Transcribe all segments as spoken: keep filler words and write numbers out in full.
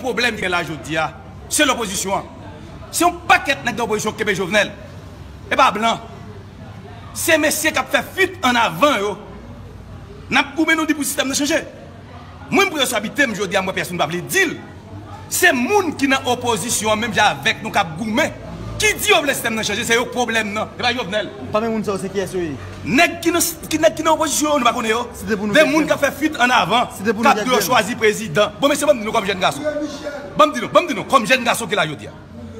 Pwoblèm ki gen la jodi a, se lopozisyon an. Se yon pakèt nèg nan opozisyon k kenbe Jovenel. E pa blan. Se mesye k ap fè fuit an avan yo. N ap goumen, nou di pou sistèm nan chanje. Mwen, m pran responsabilite m jodi a, m wè pèsonn pa vle di l. Se moun ki nan opozisyon an, menm jan avèk nou, k ap goumen, ki di yo vle sistèm nan chanje, se yo k pwoblèm nan, e pa Jovenel. Pami moun sa yo, se kiyès yo ye? Nèg ki nan, ki, nèg ki nan opozisyon yo, nou pa konnen yo. Site pou nou kèk moun k ap fè fuit an avan, k ap di yo chwazi prezidan. Bon, mesye, ban m di nou kòm jèn gason. Ban m di nou, ban m di nou, kòm jèn gason ki la jodi a.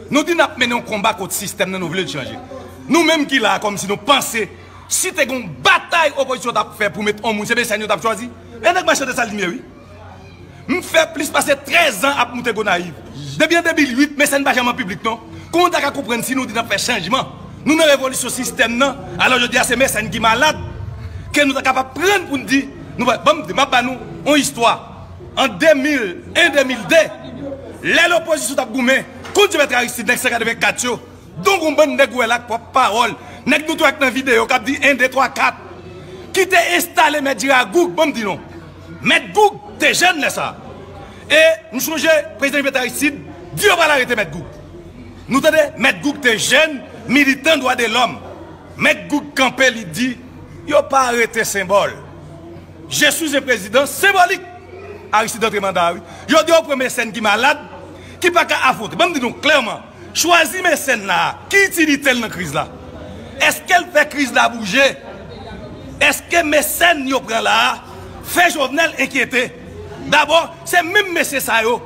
Nou di n ap mennen yon konba kont sistèm nan, nou vle l chanje. Nou menm ki la a, kòmsi nou panse, si te gen yon batay opozisyon t ap fè pou met yon moun, se Mecène yo t ap chwazi. E nèg Mache Desalin ye, wi. M fè plis pase trèz an ap moute Gonayiv. Depi an de mil uit, Mecène pa janm an piblik, non. Kòman w ta ka konprann si nou di n ap fè chanjman? Nou nan revolisyon sistèm nan, alò jodi a se Mecène ki malad, ke nou ta kapab pran pou n di, nou pa, ban m di, m ap ba nou yon istwa. An de mil en, de mil de, lè lopozisyon t ap goumen kont Joventry Aristide, nèg san katrevenkat yo, donk yon bann nèg ou wè la ak pwòp pawòl, nèg nou tou wè k nan videyo k ap di en, de, twa, kat, ki te enstale Mèt Jera Goug, ban m di non. Mèt Goug te jèn lè sa a. E m sonje prezidan Joventry Aristide di yo pral arete Mèt Goug. Nou tande, Mèt Goug te jèn, militan dwa de lòm. Mèt Goug kanpe, li di, yo pa arete senbòl. Je suis un président symbolique. Aristide antre manda a, wi. Yo di yo pran Mecène ki malad, ki pa ka afwonte. Ban m di nou klèman, chwazi Mecène la a, ki itilite l nan kriz la? Èske l fè kriz la bouje? Èske Mecène yo pran la a fè Jovenel enkyete? Dabò, se menm mesye sa yo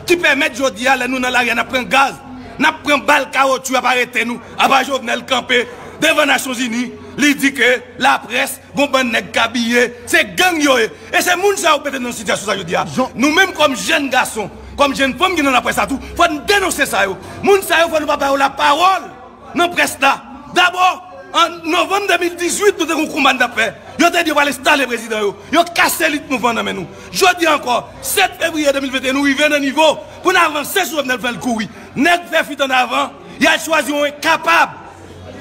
ki pèmèt jodi a, lè nou nan lari a, n ap pran gaz, n ap pran bal, kawotchou, y ap arete nou. Apa Jovenel kanpe devan Nasyonzini, li di ke laprès, gon bann nèg k abiye, se gang yo ye. E se moun sa yo k mete n nan sitiyasyon sa jodi a. Nou menm kòm jèn gason, kòm jèn fanm ki nan laprès la tou, fò n denonse sa yo. Moun sa yo, fò nou pa ba yo lapawòl nan près la. Dabò, an novanm de mil dizuit, nou te gen yon konba n t ap fè. Yo te di yo pral enstale prezidan yo. Yo kase lit mouvman nan men nou. Jodi a ankò, sèt fevriye de mil venteyen, nou rive nan nivo pou n avanse sou Jovenel, fè l kouri. Nèg fè fuit an avan, y al chwazi yon enkapab.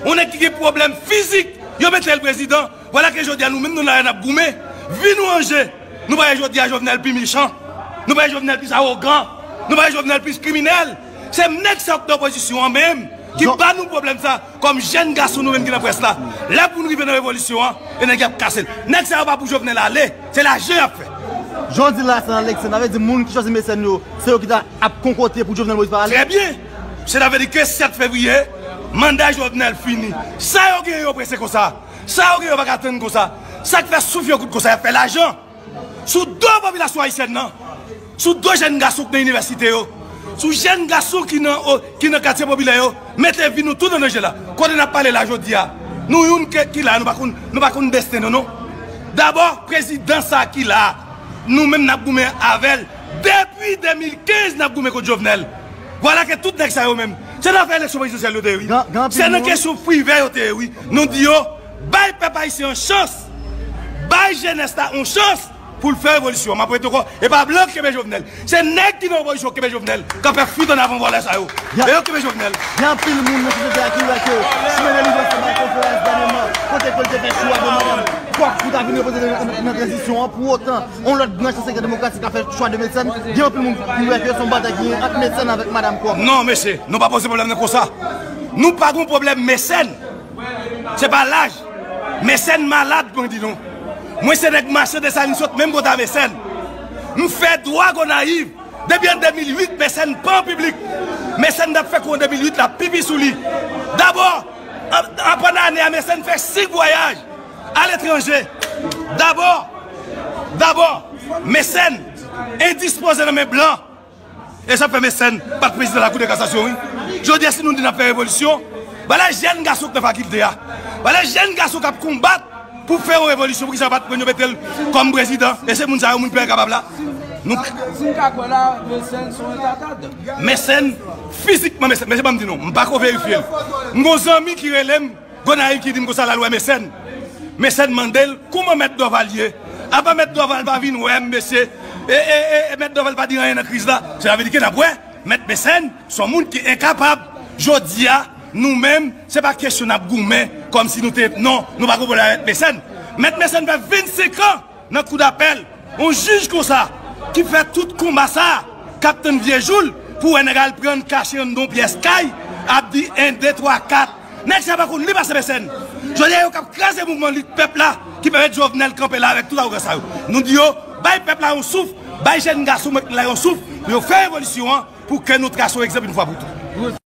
Yon nèg ki gen pwoblèm fizik, yo mete l prezidan. Vwala ke jodi a nou menm nou la n ap goumen. Vi nou an je. Nou pa wè jodi a Jovenel pi mechan. Nou pa wè Jovenel pi awogan. Nou pa wè Jovenel pi kriminèl. Se nèg sa yo k nan opozisyon an menm ki ba nou pwoblèm sa kòm jèn gason nou menm ki nan près la. Lè pou nou rive nan revolisyon an, e nèg y ap kase l. Nèg sa yo pa pou Jovenel ale. Se lajan y ap fè. Jan w di la, se nan eleksyon. Sa vle di moun ki chwazi Mecène yo, se yo ki ta ap konkote pou Jovenel Moïse pa ale? Trè byen. Sètadi ke sèt fevriye, manda Jovenel fini. Sa yo genyen yo prese konsa? Sa yo genyen yo pa ka tann konsa? Sa k fè souf yo kout konsa? Y ap fè lajan sou do popilasyon ayisyèn nan, sou do jèn gason k nan inivèsite yo, sou jèn gason ki nan, o, ki nan katye popilè yo, mete vi nou tout an danje la. Kote n ap pale la jodi a, nou youn ke, ki la, nou pa konn, nou pa konn desten nou, non. Dabò, prezidan sa ki la, nou menm n ap goumen avè l. Depi de mil kenz, n ap goumen kont Jovenel. Vwala ke tout nèg sa yo menm, se nan afè eleksyon prezidansyèl yo te ye, wi. Se nan kesyon privè yo te ye, wi. Nou di yo, bay pèp ayisyen an chans. Bay jenès la yon chans pou l fè revolisyon. M ap repete ankò, e pa blan k kenbe Jovenel. Se nèg ki nan opozisyon k kenbe Jovenel, k ap fè fuit an avan vòlè sa yo. E yo k kenbe Jovenel. Gen anpil moun nan sosyete a ki wè ke Chimène Livrescq te bay konferans dènyèman, kote ke l te fè chwa de madanm Kòk pou ta vin reprezante nan, nan, nan tranzisyon an. Pou otan, yon lòt branch nan sektè demokratik la fè chwa de Mecène. Gen anpil moun ki wè ke se yon batay ki gen ant Mecène avèk madanm Kòk. Non, mesye, nou pa poze pwoblèm nan konsa. Nou pa gen pwoblèm Mecène. Se pa laj. Mecène malad, mwen di nou. Mwen se nèg Mache Desalin, sot menm kote a Mecène. M fè dwa Gonayiv. Depi an de mil uit, Mecène pa an piblik. Mecène t ap fè kou an de mil uit la, pipi sou li. Dabò, an, an pandan ane a, Mecène fè senk vwayaj aletranje. Dabò, dabò, Mecène endispoze nan men blan. E sa fè Mecène pa t prezidan Lakou de Kasasyon, wi. Jodi a, si nou di n ap fè revolisyon, vwala jèn gason k nan fakilte a. Vwala jèn gason k ap konbat pou fè yon revolisyon. Poukisa yo pa t pran yo mete l kòm prezidan? E se moun sa yo, moun ki pa kapab la. Nou... Si n ka kwè la, Mecène se yon retardad. Mecène, fizikman, Mecène, mesye, ban m di nou, m pa ko verifye l. M gon zanmi ki rele m, Gonayiv ki di m konsa l al wè Mecène. Mecène mande l kòman Mèt Dorval ye. Apa Mèt Dorval pa vin wè m, mesye? E, e, e, e Mèt Dorval pa di anyen nan kriz la? Sa vle di ke n ap wè Mèt Mecène se yon moun ki enkapab. Jodi a, nou menm, se pa kesyon n ap goumen kòmsi nou te, non, nou pa gen pwoblèm avèk Mecène. Mèt Mecène fè vennsenk an nan kou dapèl, yon jij konsa ki fè tout konba sa a, k ap tann vye jou l pou wè nèg al pran kache anndan yon pyès kay, ap di en, de, twa, kat. Nèg sa pa konn li pase pèsòn. Jodi a, yo k ap kraze mouvman lit pèp la ki pèmèt Jovenel kanpe la avèk tout awogan sa yo. Nou di yo, bay pèp la yon souf, bay jèn gason mèt la yon souf, pou yo fè revolisyon an, pou ke nou trase yon egzanp yon fwa pou tout.